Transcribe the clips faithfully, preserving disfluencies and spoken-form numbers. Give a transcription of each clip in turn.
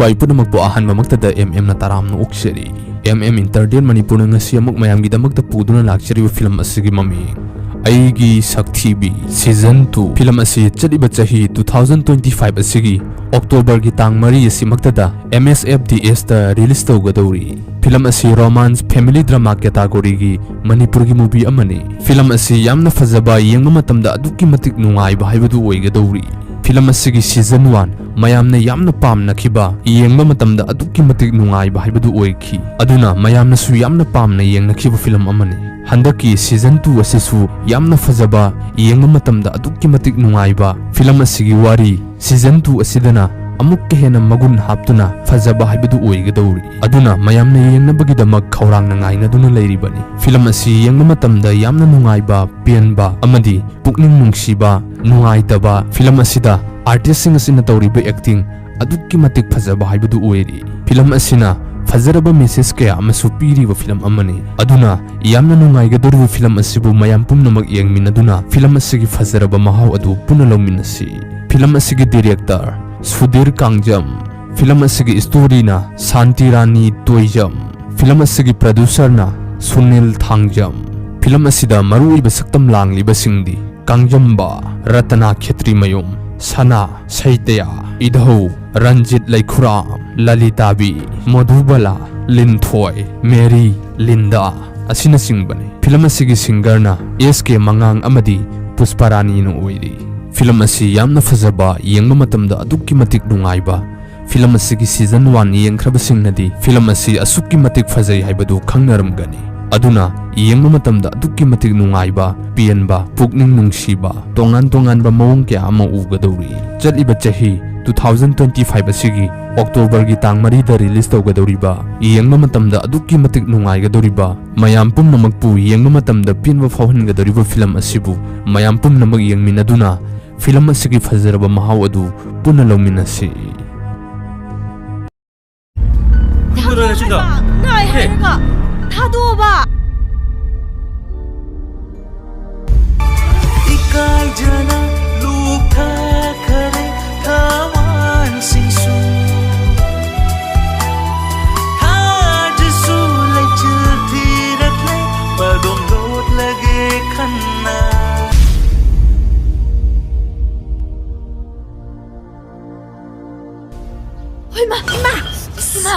ꯚꯥꯏ ꯄꯨꯝꯅꯃꯛꯄꯨ ꯑꯍꯥꯟꯕꯃꯛꯇꯗ ꯑꯦꯝ ꯑꯦꯝꯅ ꯇꯔꯥꯝꯅ ꯑꯣꯛꯆꯔꯤ꯫ ꯑꯦꯝ ꯑꯦꯝ Entertainment ꯃꯅꯤꯄꯨꯔꯅ ꯉꯁꯤ ꯑꯃꯨꯛ ꯃꯌꯥꯝꯒꯤꯗꯃꯛꯇ ꯄꯨꯗꯨꯅ ꯂꯥꯛꯆꯔꯤꯕ ꯐꯤꯂꯝ ꯑꯁꯤꯒꯤ ꯃꯃꯤꯡ ꯑꯩꯒꯤ ꯁꯛꯊꯤꯕꯤ Season two꯫ ꯐꯤꯂꯝ ꯑꯁꯤ ꯆꯠꯂꯤꯕ ꯆꯍꯤ two thousand twenty five ꯑꯁꯤꯒꯤ ꯑꯣꯛꯇꯣꯕꯔꯒꯤ ꯇꯥꯡ ꯃꯔꯤ ꯑꯁꯤꯃꯛꯇꯗ M S F D S ꯇ release ꯇꯧꯒꯗꯧꯔꯤ꯫ ꯐꯤꯂꯝ ꯑꯁꯤ romance family drama category ꯒꯤ ꯃꯅꯤꯄꯨꯔꯒꯤ movie ꯑꯃꯅꯤ꯫ ꯐꯤꯂꯝ ꯑꯁꯤ ꯌꯥꯝꯅ ꯐꯖꯕ, ꯌꯦꯡꯕ ꯃꯇꯝꯗ ꯑꯗꯨꯛꯀꯤ ꯃꯇꯤꯛ ꯅꯨꯡꯉꯥꯏꯕ ꯍꯥꯏꯕꯗꯨ ꯑꯣꯏꯒꯗꯧꯔꯤ꯫ ꯐꯤꯂꯝ ꯑꯁꯤꯒꯤ Season one ꯃꯌꯥꯝꯅ ꯌꯥꯝꯅ ꯄꯥꯝꯅꯈꯤꯕ, ꯌꯦꯡꯕ ꯃꯇꯝꯗ ꯑꯗꯨꯛꯀꯤ ꯃꯇꯤꯛ ꯅꯨꯡꯉꯥꯏꯕ ꯍꯥꯏꯕꯗꯨ ꯑꯣꯏꯈꯤ꯫ ꯑꯗꯨꯅ ꯃꯌꯥꯝꯅꯁꯨ ꯌꯥꯝꯅ ꯄꯥꯝꯅ ꯌꯦꯡꯅꯈꯤꯕ ꯐꯤꯂꯝ ꯑꯃꯅꯤ꯫ ꯍꯟꯗꯛꯀꯤ Season two ꯑꯁꯤꯁꯨ ꯌꯥꯝꯅ ꯐꯖꯕ, ꯌꯦꯡꯕ ꯃꯇꯝꯗ ꯑꯗꯨꯛꯀꯤ ꯃꯇꯤꯛ ꯅꯨꯡꯉꯥꯏꯕ꯫ ꯐꯤꯂꯝ ꯑꯁꯤꯒꯤ ꯋꯥꯔꯤ Season two ꯑꯁꯤꯗꯅ ꯑꯃꯨꯛꯀ ꯍꯦꯟꯅ ꯃꯒꯨꯟ ꯍꯥꯞꯇꯨꯅ ꯐꯖꯕ ꯍꯥꯏꯕꯗꯨ ꯑꯣꯏꯒꯗꯧꯔꯤ꯫ ꯑꯗꯨꯅ ꯃꯌꯥꯝꯅ ꯌꯦꯡꯅꯕꯒꯤꯗꯃꯛ ꯈꯧꯔꯥꯡꯅ ꯉꯥꯏꯅꯗꯨꯅ ꯂꯩꯔꯤꯕꯅꯤ꯫ ꯐꯤꯂꯝ ꯑꯁꯤ ꯌꯦꯡꯕ ꯃꯇꯝꯗ ꯌꯥꯝꯅ ꯅꯨꯡꯉꯥꯏꯕ, ꯄꯦꯟꯕ ꯑꯃꯗꯤ ꯄꯨꯛꯅꯤꯡ ꯅꯨꯡꯁꯤꯕ, ꯅꯨꯡꯉꯥꯏꯇꯕ꯫ ꯐꯤꯂꯝ ꯑꯁꯤꯗ artist ꯁꯤꯡ ꯑꯁꯤꯅ ꯇꯧꯔꯤꯕ acting ꯑꯗꯨꯛꯀꯤ ꯃꯇꯤꯛ ꯐꯖꯕ ꯍꯥꯏꯕꯗꯨ ꯑꯣꯏꯔꯤ꯫ ꯐꯤꯂꯝ ꯑꯁꯤꯅ ꯐꯖꯔꯕ message ꯀꯌꯥ ꯑꯃꯁꯨ ꯄꯤꯔꯤꯕ ꯐꯤꯂꯝ ꯑꯃꯅꯤ꯫ ꯑꯗꯨꯅ ꯌꯥꯝꯅ ꯅꯨꯡꯉꯥꯏꯒꯗꯧꯔꯤꯕ ꯐꯤꯂꯝ ꯑꯁꯤꯕꯨ ꯃꯌꯥꯝ ꯄꯨꯝꯅꯃꯛ ꯌꯦꯡꯃꯤꯟꯅꯗꯨꯅ ꯐꯤꯂꯝ ꯑꯁꯤꯒꯤ ꯐꯖꯔꯕ ꯃꯍꯥꯎ ꯑꯗꯨ ꯄꯨꯟꯅ ꯂꯧꯃꯤꯟꯅꯁꯤ꯫ ꯐꯤꯂꯝ ꯑꯁꯤꯒꯤ director ꯁꯨꯙꯤꯔ ꯀꯥꯡꯖꯝ꯫ ꯐꯤꯂꯝ ꯑꯁꯤꯒꯤ story ꯅ ꯁꯥꯟꯇꯤ ꯔꯥꯅꯤ ꯇꯣꯏꯖꯝ꯫ ꯐꯤꯂꯝ ꯑꯁꯤꯒꯤ producer ꯅ ꯁꯨꯅꯤꯜ ꯊꯥꯡꯖꯝ꯫ ꯐꯤꯂꯝ ꯑꯁꯤꯗ ꯃꯔꯨꯑꯣꯏꯕ ꯁꯛꯇꯝ ꯂꯥꯡꯂꯤꯕꯁꯤꯡꯗꯤ ꯀꯥꯡꯖꯝꯕ, ꯔꯇꯅꯥ ꯈꯦꯇ꯭ꯔꯤꯃꯌꯨꯝ, ꯁꯅꯥ, ꯁꯩꯇꯌꯥ, ꯏꯙꯧ, ꯔꯟꯖꯤꯠ ꯂꯩꯈꯨꯔꯥꯝ, ꯂꯂꯤꯇꯥꯕꯤ, ꯃꯙꯨꯕꯂꯥ, ꯂꯤꯟꯊꯣꯏ, ꯃꯦꯔꯤ, ꯂꯤꯟꯗꯥ ꯑꯁꯤꯅꯆꯤꯡꯕꯅꯤ꯫ ꯐꯤꯂꯝ ꯑꯁꯤꯒꯤ singer ꯅ S K ꯃꯉꯥꯡ ꯑꯃꯗꯤ ꯄꯨꯁꯄꯥꯔꯥꯅꯤꯅ ꯑꯣꯏꯔꯤ꯫ ꯐꯤꯂꯝ ꯑꯁꯤ ꯌꯥꯝꯅ ꯐꯖꯕ, ꯌꯦꯡꯕ ꯃꯇꯝꯗ ꯑꯗꯨꯛꯀꯤ ꯃꯇꯤꯛ ꯅꯨꯡꯉꯥꯏꯕ꯫ ꯐꯤꯂꯝ ꯑꯁꯤꯒꯤ Season one ꯌꯦꯡꯈ꯭ꯔꯕꯁꯤꯡꯅꯗꯤ ꯐꯤꯂꯝ ꯑꯁꯤ ꯑꯁꯨꯛꯀꯤ ꯃꯇꯤꯛ ꯐꯖꯩ ꯍꯥꯏꯕꯗꯨ ꯈꯪꯅꯔꯝꯒꯅꯤ꯫ ꯑꯗꯨꯅ ꯌꯦꯡꯕ ꯃꯇꯝꯗ ꯑꯗꯨꯛꯀꯤ ꯃꯇꯤꯛ ꯅꯨꯡꯉꯥꯏꯕ, ꯄꯦꯟꯕ, ꯄꯨꯛꯅꯤꯡ ꯅꯨꯡꯁꯤꯕ, ꯇꯣꯉꯥꯟ ꯇꯣꯉꯥꯟꯕ ꯃꯑꯣꯡ ꯀꯌꯥ ꯑꯃ ꯎꯒꯗꯧꯔꯤ꯫ ꯆꯠꯂꯤꯕ ꯆꯍꯤ two thousand twenty five ꯑꯁꯤꯒꯤ ꯑꯣꯛꯇꯣꯕꯔꯒꯤ ꯇꯥꯡ ꯃꯔꯤꯗ release ꯇꯧꯒꯗꯧꯔꯤꯕ, ꯌꯦꯡꯕ ꯃꯇꯝꯗ ꯑꯗꯨꯛꯀꯤ ꯃꯇꯤꯛ ꯅꯨꯡꯉꯥꯏꯒꯗꯧꯔꯤꯕ, ꯃꯌꯥꯝ ꯄꯨꯝꯅꯃꯛꯄꯨ ꯌꯦꯡꯕ ꯃꯇꯝꯗ ꯄꯦꯟꯕ ꯐꯥꯎꯍꯟꯒꯗꯧꯔꯤꯕ ꯐꯤꯂꯝ ꯑꯁꯤꯕꯨ ꯃꯌꯥꯝ ꯄꯨꯝꯅꯃꯛ ꯌꯦꯡꯃꯤꯟꯅꯗꯨꯅ ꯐꯤꯂꯝ ꯑꯁꯤꯒꯤ ꯐꯖꯔꯕ ꯃꯍꯥꯎ ꯑꯗꯨ ꯄꯨꯟꯅ ꯂꯧꯃꯤꯟꯅꯁꯤ꯫ ꯊꯥꯗꯣꯛꯑꯣꯕ꯫ ꯅꯥꯏ ꯍꯥꯏꯔꯒ ꯊꯥꯗꯣꯛꯑꯣꯕ꯫ ꯏꯀꯥꯏꯖꯅ ꯂꯨꯞꯊꯈꯔꯦ ꯊꯋꯥꯟꯁꯤꯡꯁꯨ꯫ ꯏꯃꯥ! ꯏꯃꯥ!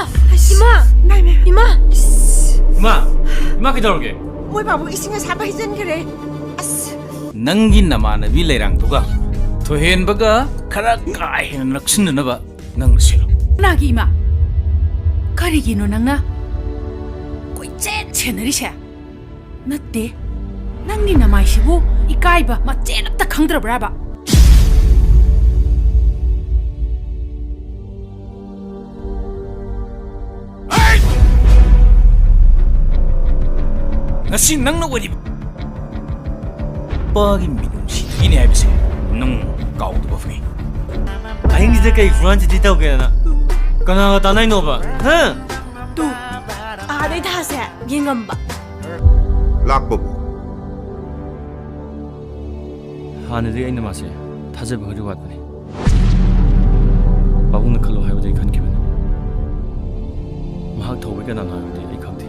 ꯏꯃꯥ! ꯏꯃꯥ! ꯏꯃꯥ! ꯏꯃꯥ! ꯏꯃꯥ, ꯀꯩꯗꯧꯔꯒꯦ? ꯃꯣꯏ ꯕꯥꯕꯨ ꯏꯁꯤꯡ ꯑꯁꯥꯕ ꯍꯩꯖꯤꯟꯈ꯭ꯔꯦ꯫ ꯑꯁ! ꯅꯪꯒꯤ ꯅꯃꯥꯟꯅꯕꯤ ꯂꯩꯔꯥꯡꯗꯨꯒ ꯊꯣꯏꯍꯦꯟꯕꯒ ꯈꯔ ꯀꯥ ꯍꯦꯟꯅ ꯅꯛꯁꯤꯟꯅꯅꯕ ꯅꯪ ꯁꯤꯜꯂꯨ꯫ ꯀꯅꯥꯒꯤ ꯏꯃꯥ? ꯀꯔꯤꯒꯤꯅꯣ ꯅꯪꯅ ꯀꯣꯏꯆꯦꯟ ꯁꯦꯟꯅꯔꯤꯁꯦ? ꯅꯠꯇꯦ, ꯅꯪꯒꯤ ꯅꯃꯥꯏꯁꯤꯕꯨ ꯏꯀꯥꯏꯕ ꯃꯆꯦꯠ ꯑꯝꯇ ꯈꯪꯗ꯭ꯔꯕ꯭ꯔꯥꯕ? ꯉꯁꯤ ꯅꯪꯅ ꯑꯣꯏꯔꯤꯕ ꯅꯨꯄꯥꯒꯤ ꯃꯤꯅꯨꯡꯁꯤ ꯄꯤꯅꯤ ꯍꯥꯏꯕꯁꯦ ꯅꯪ ꯀꯥꯎꯗꯕ ꯐꯩ꯫ ꯑꯍꯤꯡꯁꯤꯗ ꯀꯩ ꯍꯨꯔꯥꯟ ꯆꯤꯊꯤ ꯇꯧꯒꯦꯅ ꯀꯅꯥꯒ ꯇꯥꯟꯅꯩꯅꯣꯕ? ꯍꯥ? ꯇꯨ, ꯑꯥꯗꯩ ꯊꯥꯁꯦ ꯌꯦꯡꯉꯝꯕ꯫ ꯂꯥꯛꯄꯕꯨ? ꯍꯥꯟꯅꯗꯒꯤ ꯑꯩꯅ ꯃꯥꯁꯦ ꯊꯥꯖꯕ ꯈꯔꯗꯤ ꯋꯥꯠꯄꯅꯤ꯫ ꯄꯥꯕꯨꯡꯅ ꯈꯜꯂꯣ ꯍꯥꯏꯕꯗꯤ ꯑꯩ ꯈꯟꯈꯤꯕꯅꯤ꯫ ꯃꯍꯥꯛ ꯊꯧꯕꯩ ꯀꯅꯥꯅꯣ ꯍꯥꯏꯕꯗꯤ ꯑꯩ ꯈꯪꯗꯦ꯫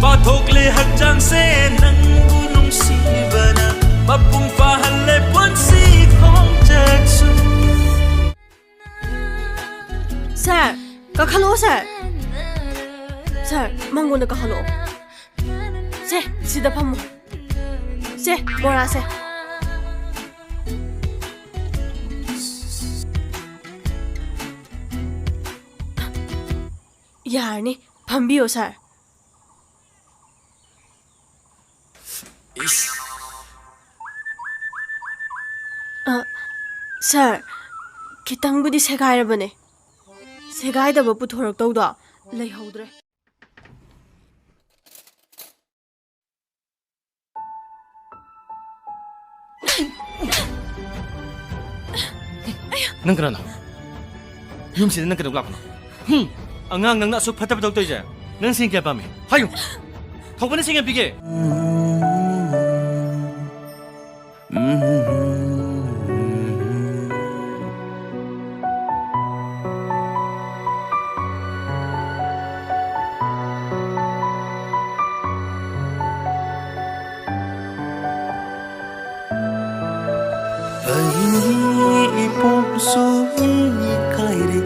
ꯄꯥꯊꯣꯛꯂꯦ ꯍꯛꯆꯥꯡꯁꯦ ꯅꯪꯕꯨ ꯅꯨꯡꯁꯤꯕꯅ, ꯃꯄꯨꯡ ꯐꯥꯍꯜꯂꯦ ꯄꯨꯟꯁꯤ ꯈꯣꯡꯆꯠꯁꯨ꯫ ꯁꯥꯔ, ꯀꯥꯈꯠꯂꯛꯑꯣ ꯁꯥꯔ꯫ ꯁꯥꯔ, ꯃꯉꯣꯟꯗ ꯀꯥꯈꯠꯂꯛꯑꯣ꯫ ꯁꯦ, ꯁꯤꯗ ꯐꯝꯃꯣ꯫ ꯁꯦ, ꯃꯣꯔꯥꯁꯦ꯫ ꯌꯥꯔꯅꯤ, ꯐꯝꯕꯤꯌꯣ ꯁꯥꯔ꯫ ꯑ, ꯁꯥꯔ, ꯈꯤꯇꯪꯕꯨꯗꯤ ꯁꯦꯒꯥꯏꯔꯕꯅꯦ꯫ ꯁꯦꯒꯥꯏꯗꯕ ꯄꯨꯊꯣꯔꯛꯇꯧꯗꯣ ꯂꯩꯍꯧꯗ꯭ꯔꯦ꯫ ꯅꯪ ꯀꯅꯥꯅꯣ? ꯌꯨꯝꯁꯤꯗ ꯅꯪ ꯀꯩꯗꯧ ꯂꯥꯛꯄꯅꯣ? ꯍꯨꯝ! ꯑꯉꯥꯡ ꯅꯪꯅ ꯑꯁꯨꯛ ꯐꯠꯇꯕ ꯊꯕꯛ ꯇꯧꯔꯤꯁꯦ, ꯅꯪ ꯁꯦꯟ ꯀꯌꯥ ꯄꯥꯝꯃꯤ? ꯍꯥꯏꯌꯨ! ꯊꯧꯕꯅ ꯁꯦꯟ ꯀꯌꯥ ꯄꯤꯒꯦ? ꯑꯩꯒꯤ ꯏꯄꯣꯝꯁꯨ ꯏꯀꯥꯏꯔꯦ꯫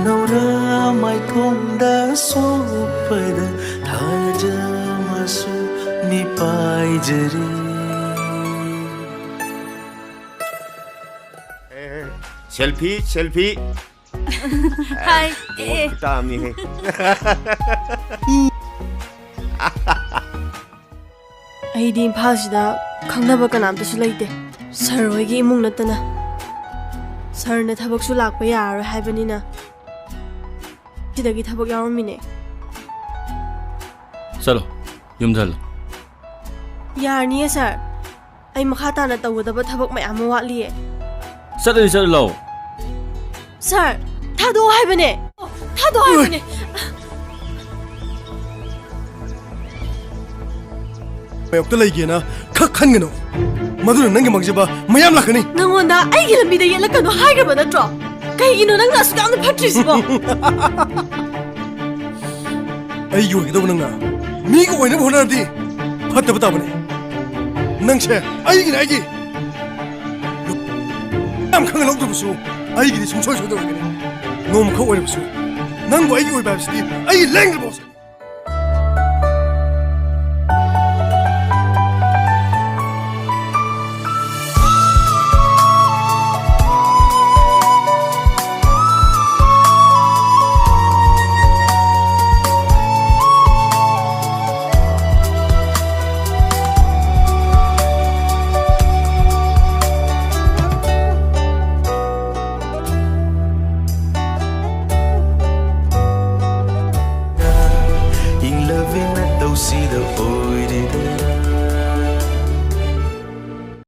ꯅꯧꯔꯥ ꯃꯥꯏꯊꯣꯡꯗ ꯁꯣꯛꯄꯗ ꯊꯥꯖ ꯃꯁꯨ ꯃꯤꯄꯥꯏꯖꯔꯤ꯫ Selfie, selfie. ꯍꯥꯏ꯫ ꯑꯦ, ꯑꯦ꯫ ꯇꯥꯕꯅꯤꯍꯦ꯫ ꯑꯩꯗꯤ ꯏꯝꯐꯥꯜꯁꯤꯗ ꯈꯪꯅꯕ ꯀꯅꯥꯝꯇꯁꯨ ꯂꯩꯇꯦ, ꯁꯥꯔ ꯍꯣꯏꯒꯤ ꯏꯃꯨꯡ ꯅꯠꯇꯅ꯫ ꯁꯥꯔꯅ ꯊꯕꯛꯁꯨ ꯂꯥꯛꯄ ꯌꯥꯔꯔꯣꯏ ꯍꯥꯏꯕꯅꯤꯅ ꯁꯤꯗꯒꯤ ꯊꯕꯛ ꯌꯥꯎꯔꯝꯃꯤꯅꯦ꯫ ꯆꯠꯂꯣ, ꯌꯨꯝꯗ ꯍꯜꯂꯣ꯫ ꯌꯥꯔꯅꯤꯌꯦ ꯁꯥꯔ, ꯑꯩ ꯃꯈꯥ ꯇꯥꯅ ꯇꯧꯒꯗꯕ ꯊꯕꯛ ꯃꯌꯥꯝ ꯑꯃ ꯋꯥꯠꯂꯤꯌꯦ꯫ ꯆꯠꯂꯗꯤ ꯆꯠꯂꯣ ꯂꯥꯎ꯫ ꯁꯥꯔ, ꯊꯥꯗꯣꯛꯑꯣ ꯍꯥꯏꯕꯅꯦ꯫ ꯊꯥꯗꯣꯛꯑꯣ ꯍꯥꯏꯕꯅꯦ꯫ ꯃꯥꯌꯣꯛꯇ ꯂꯩꯒꯦꯅ ꯈꯛ ꯈꯟꯒꯅꯨ꯫ ꯃꯗꯨꯅ ꯅꯪꯒꯤ ꯃꯥꯡꯖꯕ ꯃꯌꯥꯝ ꯂꯥꯛꯀꯅꯤ꯫ ꯅꯪꯉꯣꯟꯗ ꯑꯩꯒꯤ ꯂꯝꯕꯤꯗ ꯌꯦꯠꯂꯛꯀꯅꯨ ꯍꯥꯏꯈ꯭ꯔꯕ ꯅꯠꯇ꯭ꯔꯣ? ꯀꯩꯒꯤꯅꯣ ꯅꯪꯅ ꯑꯁꯨꯛ ꯌꯥꯝꯅ ꯐꯠꯇ꯭ꯔꯤꯁꯤꯕꯣ? ꯑꯩꯒꯤ ꯑꯣꯏꯒꯗꯧꯕ ꯅꯪꯅ ꯃꯤꯒꯤ ꯑꯣꯏꯅꯕ ꯍꯣꯠꯅꯔꯗꯤ ꯐꯠꯇꯕ ꯇꯥꯕꯅꯤ꯫ ꯅꯪꯁꯦ ꯑꯩꯒꯤꯅꯦ, ꯑꯩꯒꯤ꯫ ꯌꯥꯝ ꯈꯪꯍꯜꯍꯧꯗ꯭ꯔꯕꯁꯨ ꯑꯩꯒꯤꯗꯤ ꯁꯨꯡꯁꯣꯏ ꯁꯣꯏꯗꯅ ꯑꯣꯏꯒꯅꯤ꯫ ꯅꯣꯡꯃꯈꯛ ꯑꯣꯏꯔꯕꯁꯨ ꯅꯪꯕꯨ ꯑꯩꯒꯤ ꯑꯣꯏꯕ ꯍꯥꯏꯕꯁꯤꯗꯤ ꯑꯩꯒꯤ ꯂꯦꯡꯗ꯭ꯔꯕ